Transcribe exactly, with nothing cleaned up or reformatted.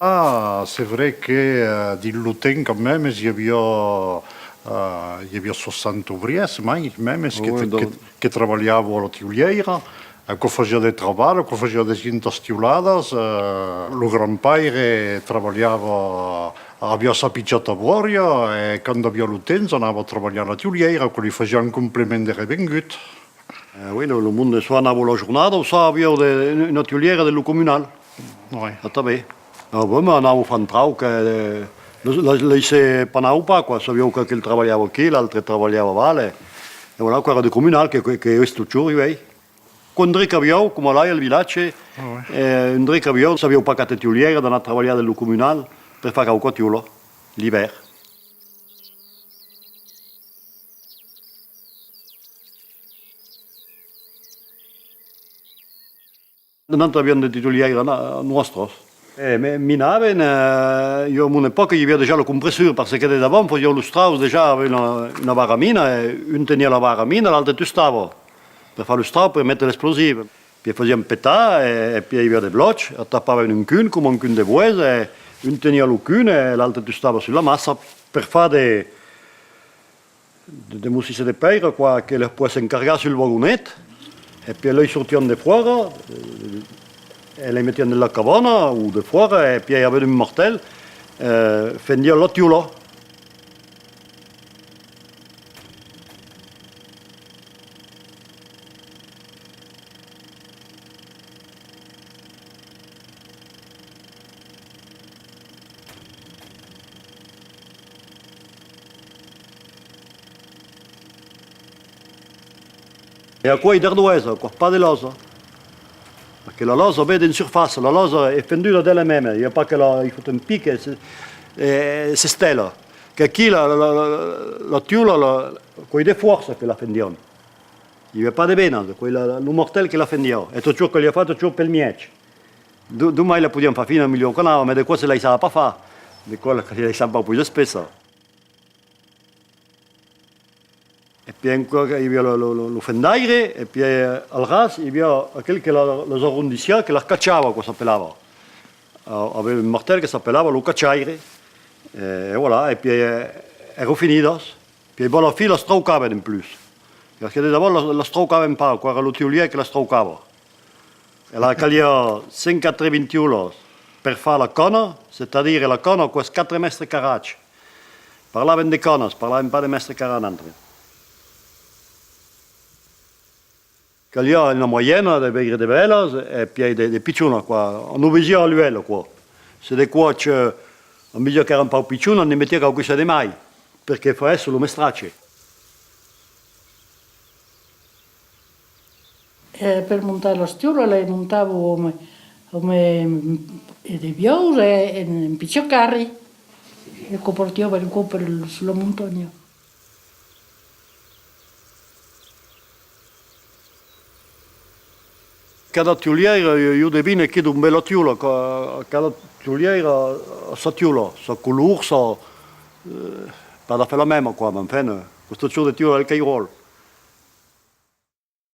Ah, c'est vrai que, eh, dins lo temps, quand même, i aviá, eh, i aviá soixante obrièrs, mai, mèmes, que, que, que trabalhavan a la tiulièira. Aquò fasiá de trabalh, aquò fasiá de gentas tiuladas. Eh, lo grand-paire trabalhava, aviá sa pichòta bòria, e quand aviá lo temps anava trabalhar a la tiulièira, aquò li fasiá un complement de revengut. Eh, oui, lo, lo monde, soit anava la jornada, o soit aviá de, una tiulièira de lo comunal. Ouais. Atanben. Ah, bon, mas anava far un trauc, eh, lo, lo, lo se panavan pas, quoi. Sabián qu'aquel trabalhava aquí, l'autre trabalhava aval, e, e voilà, quoi, èra de comunal, que, que, que es totjorn uèi. Qu'un dret qu'avián, coma lai al vilatge, eh, un dret qu'avián, sabián pas qu'aquela tiulièira d'anar trabalhar de lo comunal per far quauqua tiula, l'ivèrn. Nosaltres aviam de tiulièiras nòstras. E me, minavan, eh, jo, a mon epòca, i aviá dejà lo compressor, parce que de davant fasián los traucs dejà amb una, una barra mina, e un teniá la barra mina, l'autre tustava per far los traucs, per metre l'explosiu. Pièi fasián petar, e, e pièi i aviá de blòcs, atapavan un cun, coma un cun de boès, e un teniá lo cun, e l'autre tustava sus la massa per far de, de, de mossissa de pèira, quoi, que los poguèssen cargar sul vagonet, e pièi los sortián defòra, eh, e los metián dins la cabana, o defòra, e pièi, amb un martèl, eh, fendián la tiula. E aquò es d'ardoèsa, aquò es pas de lòsa. Perque la lòsa ven d'en surfàcia, la lòsa es fenduda d'ela mèma, i a pas que la, i fot un pic e se, e s'estèla. Qu'aquí la, la, la, la, la tiula, la, aquò es de fòrça que la fendián. I aviá pas de venas, aquò es la, lo mortèl que la fendiá. E totjorn caliá far totjorn pel mièg. Do-, domai la podián far fina, melhor qu'anava, mas de còps se laissava pas far. De còps la caliá laissar un pauc pus espessa. E pièi encara i aviá lo, lo, lo, lo fendaire, e pièi, eh, al ras i aviá aquel que la, las arrondissiá, que las cachava, aquò s'apelava. A-, aviá un martèl que s'apelava lo cachaire. E, e voilà, e pièi, eh, èran finidas. Pièi, bon, a la fin, las traucavan en plus. Perque de davant las, las traucavan pas, aquò èra lo tiulièr que las traucava. E la caliá cent quatre-vingts tiulas per far la còna, c'est-à-dire la còna, aquò es quatre mèstres carrats. Parlavan de cònas, parlavan pas de mèstres carrats, nantres. Caliá una moyena de veire de bèlas, e pièi de, de pichonas, quoi. On o vesiá a l'uèlh, quoi. Se de còps, eh, on vesiá qu'èra un pauc pichona, on ne metiá quauquicòs de mai, perque faguèsse lo mestratge. E per montar las tiulas, las montavan amb, amb, e de buòus e en, en pichòt carri, e que portián per, per, sus la montanha. Cada tiulièira, jo, jo devine aquí d'ont ven la tiula, ca-, cada tiulièira a sa tiula, sa color, sa, eh, pas d'afar la mèma, quoi, mas enfin, eh, aquò es totjorn de tiula del Cairòl.